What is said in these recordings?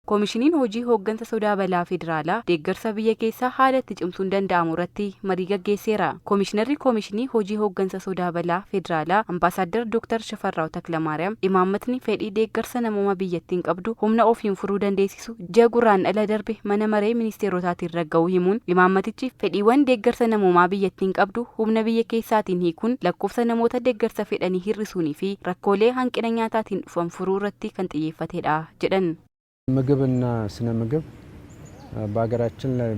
Koomishiniin Hojii Hooggansa Sodaa Balaa Federaalaa deeggarsa biyya keessaa haala itti cimsuun danda'amu irratti marii gaggeesseera. Koomishinarri Koomishinii Hojii Hooggansa Sodaa Balaa Federaalaa Ambaasaaddar Dooktar Shifarraaw Taklamaariyaam imaammatni fedhii deeggarsa namooma biyyattiin qabdu humna ofiin furuu dandeessisu ji'a Gurraandhala darbe mana maree ministeerotaatiin ragga'uu himuun, imaammatichi fedhiiwwan deeggarsa namoomaa biyyattiin qabdu humna biyya keessaatiin hiikuun lakkoofsa namoota deeggarsa fedhanii hir'isuunii fi rakkoolee hanqina nyaataatiin dhufan furuu irratti kan xiyyeeffatedha jedhan. ምግብና ስነ ምግብ በሀገራችን ላይ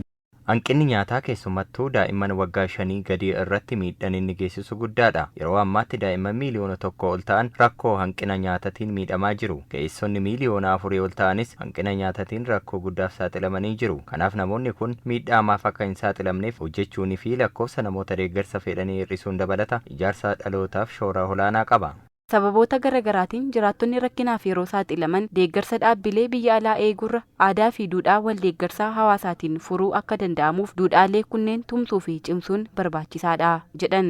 Hanqinni nyaataa keessumattuu daa'imman waggaa 5 gadii irratti miidhaan inni geessisu guddaadha. Yeroo ammaatti daa'imman miiliyoona 1 ol ta'an rakkoo hanqina nyaatatiin miidhamaa jiru. Ga'eessonni miiliyoona 4 ol ta'anis hanqina nyaatatiin rakkoo guddaaf saaxilamanii jiru. Kanaaf namoonni kun miidhaa hamaaf akka hin saaxilamneef hojjechuunii fi lakkoofsa namoota deeggarsa fedhanii hir'isuun dabalata ijaarsa dhalootaaf shoora olaanaa qaba. Sababoota garaagaraatiin jiraattonni rakkinaaf yeroo saaxilaman deeggarsa dhaabbilee biyya alaa eeguurra aadaa fi duudhaa wal deeggarsaa hawaasaatiin furuu akka danda'amuuf duudhaalee kunneen tumsuu fi cimsuun barbaachisaadha jedhan.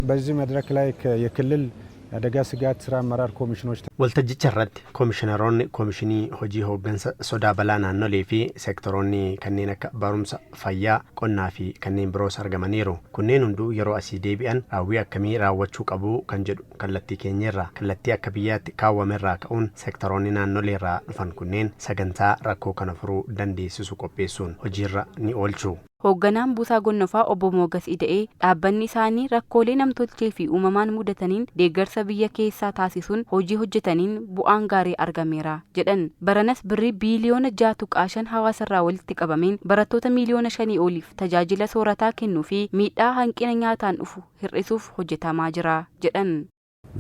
በዚህ መድረክ ላይ የክልል የአደጋ ስጋት ስራ አመራር ኮሚሽኖች Waltajjicha irratti koomishiinaroonni Koomishinii Hojii Hooggansa Sodaa Balaa naannolee fi seektoroonni kanneen akka barumsa, fayyaa, qonnaa fi kanneen biroos argamaniiru. Kunneen hunduu yeroo asii deebi'an raawwii akkamii raawwachuu qabu kan jedhu kallattii keenyarra, kallattii akka biyyaatti kaawwamerraa ka'uun seektoroonni naannoleerraa dhufan kunneen sagantaa rakkoo kana furuu dandeessisu qopheessuun hojiirra ni oolchu. Hoogganaan Buusaa Gonofaa Obbo Moogas Ida'ee dhaabbanni isaanii rakkoolee namtolchee fi uumamaan mudataniin deeggarsa biyya keessaa taasisuun hojii hojjetaniin bu'aan gaarii argameera jedhan. Baranas birrii biiliyoona 6.5 hawaasarraa walitti qabameen barattoota miiliyoona 5 oliif tajaajila soorataa kennuu fi miidhaa hanqina nyaataan dhufu hir'isuuf hojjetamaa jira jedhan.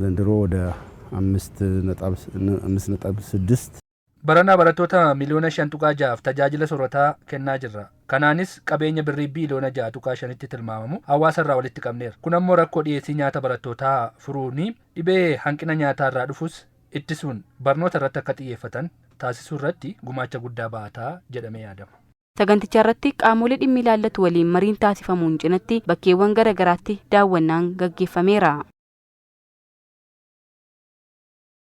ዘንድሮ ወደ 5.6 Barana barattoota miiliyoona 5.6f tajaajila soorataa kennaa jirra. Kanaanis qabeenya birrii biiliyoona 6.5tti tilmaamamu hawaasa irraa walitti qabneerra. Kun ammoo rakkoo dhiyeessii nyaata barattootaa furuuni dhibee hanqina nyaataa irraa dhufus ittisuun barnoota irratti akka xiyyeeffatan taasisuu irratti gumaacha guddaa baataa jedhamee yaadama. Saganticha irratti qaamolee dhimmi ilaallatu waliin mariin taasifamuun cinatti bakkeewwan garaagaraatti daawwannaan gaggeeffameera.